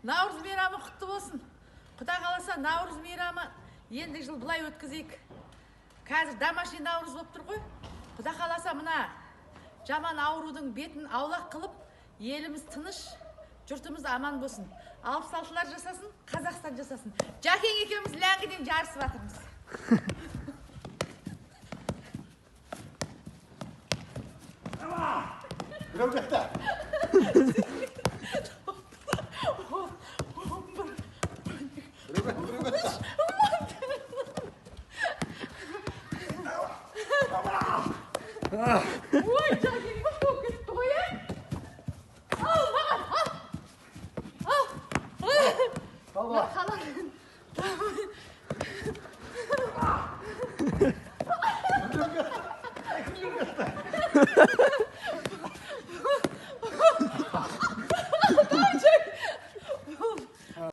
Наурыз мейрамы құтты болсын. Құда қаласа, наурыз мейрамы ендігі жыл былай өткізейік. Қазір домашний наурыз болып тұр ғой. Құда қаласа, мына жаман аурудың бетін аулақ қылып, еліміз тыныш, жұртымыз аман болсын. 66-лар жасасын, Қазақстан жасасын. Жәкең екеуміз ләңгіден жарысып жатырмыз. Біреу кетті. 11. Біреу кетті, біреу кетті. Ой, Жәкең мықты болып кетті ғой, ә? Ал, маған, ал. Ал. Ал,